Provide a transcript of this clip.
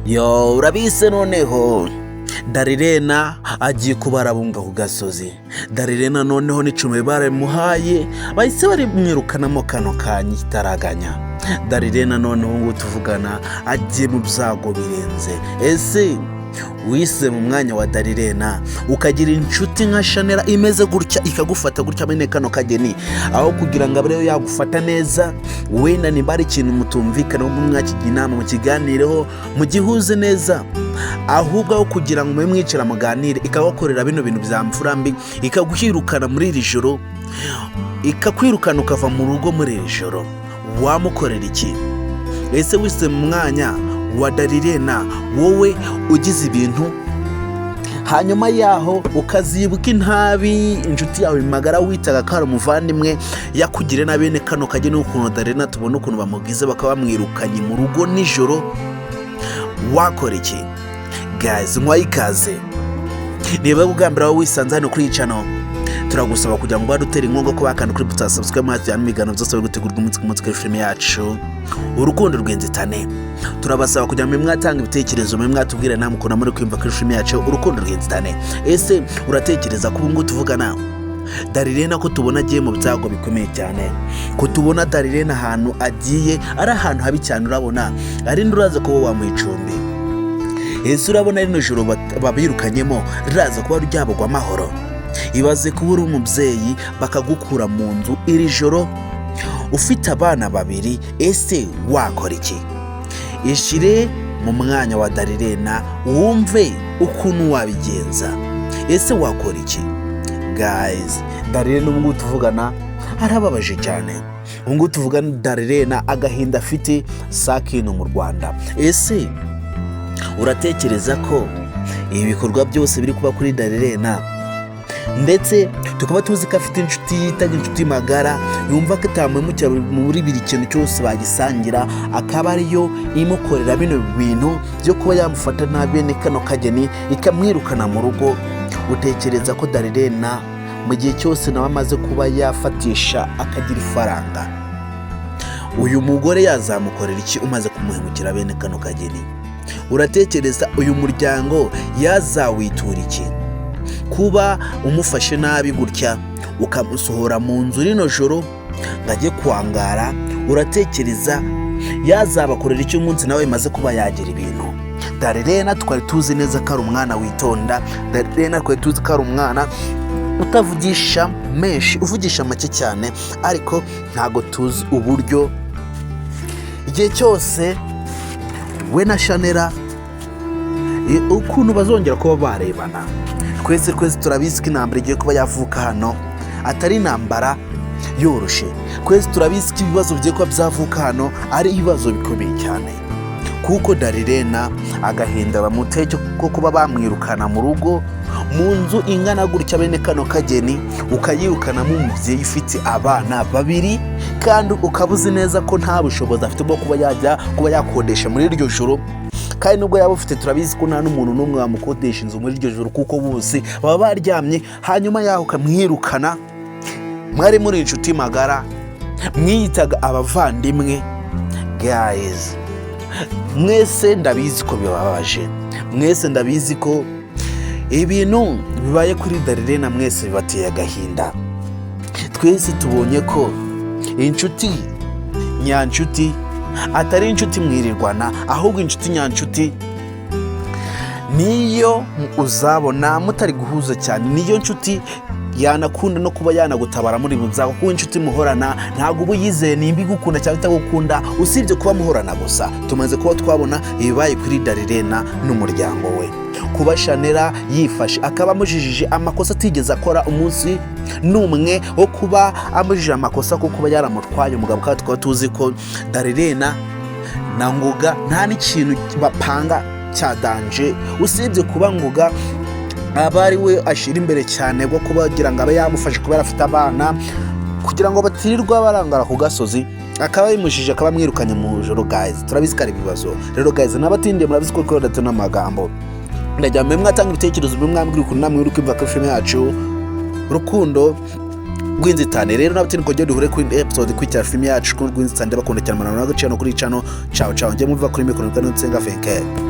Yo, urabise. Noneho Darirena agiye kuba arabunga ku gasozi. Darirena noneho n'icumbi baramuhaye, bahise barimwirukanamo kano kanya itaraganya. Darirena noneho ngubu tuvugana agiye mu byago birenze. Ese wise mu mwanya wa Darirena, ukagira inshuti nka Shanera imeze gutya, ikagufata gutya bene kano kageni, aho kugira ngo abe ariyo yagufata neza, wenda nimba ari ikintu mutumvikanaho mwakigira inama, mukiganireho, mugihuze neza, ahubwo aho kugira ngo mube mwicara muganire, ikabakorera bino bintu bya mfura mbi, ikaguhirukana muri iri joro, ikakwirukana ukava mu rugo muri iri joro, wamukorera iki? Ese wise mu mwanya wa Darirena, wowe ugize ibintu, hanyuma yaho ukazibuka intabi inshuti yawe magara witaga ko ari umuvandimwe yakugire na bene kano kageni, n'ukuntu Darirena tubona ukuntu bamugize, bakaba bamwirukanye mu rugo nijoro, wakora iki? Guys, nkwaye ikaze. Niba ugambira wowe wisanze hano kuri iyi channel, turagusaba kugira ngo utere inkunga ko bakanda kuri buto subscribe, mwatujyana ibiganiro byose biri gutegurwa umunsi ku munsi kuri filime yacu Urukundo rw'Inzitane. Turabasaba kugira ngo mwatanga ibitekerezo, mwe mwatubwira namwe ukuntu muri kwiyumva kuri filime yacu Urukundo rw'Inzitane. Ese uratekereza ko ubu ngubu tuvugana Darirena ko tubona agiye mu byago bikomeye cyane, ko tubona Darirena ahantu agiye ari ahantu habi cyane, urabona ari uraza kuba wamuha icumbi? Ese urabona rino joro babirukanyemo riraza kuba ryabugwa amahoro? Ibaze kuba uri umubyeyi bakagukura mu nzu iri joro ufite abana babiri. Ese wakora iki? Ishyire mu mwanya wa Darirena wumve ukuntu wabigenza. Ese wakora iki? Guys, Darirena ubu ngubu tuvugana arababaje cyane. Ubu ngubu tuvugana Darirena agahinda afite sakino mu Rwanda. Ese uratekereza ko ibi bikorwa byose biri kuba kuri Darirena, ndetse tukaba tuzi ko afite inshuti yitaga inshuti magara, yumva ko itamuhemukira muri buri kintu cyose bagisangira, akaba ariyo imukorera bino bintu byo kuba yamufata nabi bene kano kageni, ikamwirukana mu rugo, utekereza ko Darirena mu gihe cyose nawe amaze kuba yafatisha akagira ifaranga, uyu mugore yazamukorera iki umaze kumuhemukira bene kano kageni? Uratekereza uyu muryango yazawitura iki kuba umufashe nabi gutya, ukamusohora mu nzu rino joro ngo ajye kwangara? Uratekereza yazabakorera icyo umunsi nawe bimaze kuba yagira ibintu? Darirena twari tuzi neza ko ari umwana witonda. Darirena twari tuzi ko ari umwana utavugisha menshi, uvugisha make cyane, ariko ntabwo tuzi uburyo igihe cyose we na Shanera ukuntu bazongera kuba barebana. Twese twese turabizi ko intambara igiye kuba yavuka hano atari intambara yoroshe. Twese turabizi ko ibibazo bigiye kuba byavuka hano ari ibibazo bikomeye cyane, kuko Darirena agahinda bamuteye ko kuba bamwirukana mu rugo, mu nzu ingana gutya bene kano kageni, ukayirukanamo umubyeyi ufite abana babiri, kandi ukaba uzi neza ko nta bushobozi afite bwo kuba yajya kuba yakodesha muri iryo joro. Kandi nubwo yaba ufite, turabizi ko nta n'umuntu n'umwe wamukodesha inzu muri iryo joro, kuko bose baba baryamye. Hanyuma yaho ukamwirukana, mwari muri inshuti magara, mwiyitaga abavandimwe. Guys, mwese ndabizi ko bibabaje. Mwese ndabizi ko ibintu bibaye kuri Darirena mwese bibateye agahinda. Twese tubonye ko inshuti nyanshuti atari inshuti mwirirwana, ahubwo inshuti nyanshuti niyo uzabona mutari guhuza cyane, niyo nshuti yanakunda no kuba yanagutabara muri mu byago, kuko inshuti muhorana ntabwo uba uyizeye nimba igukunda cyangwa itagukunda, usibye kuba muhorana gusa. Tumaze kuba twabona ibibaye kuri Darirena n'umuryango we, kuba Shanera yifashe akaba amujijije amakosa atigeze akora umunsi n'umwe, wo kuba amujijije amakosa ko kuba yaramutwaye umugabo, kandi tukaba tuzi ko Darirena na Ngoga nta n'ikintu bapanga cya danger, usibye kuba Ngoga aba ari we ashyira imbere cyane bwo kubagira ngo abe yamufashe kubera afite abana, kugira ngo batirirwa barangara ku gasozi, akaba yimujije, akaba amwirukanye mu joro. Guys, turabizi ko ari ibibazo. Rero guys, n'abatindiye, murabizi ko kubera n'amagambo, ndajya mwe mwatanga ibitekerezo, mwe mwambwira ukuntu namwe uri kwumva kuri filime yacu Urukundo rw'Inzitane. Rero n'abatindi kongera duhure kuri episode ikurikira filime yacu Urukundo rw'Inzitane. Ndabakunda cyane, manana n'agaciro kuri channel. Ciao ciao. Njye muva kuri mikoro nitwa Nsenga Fenke.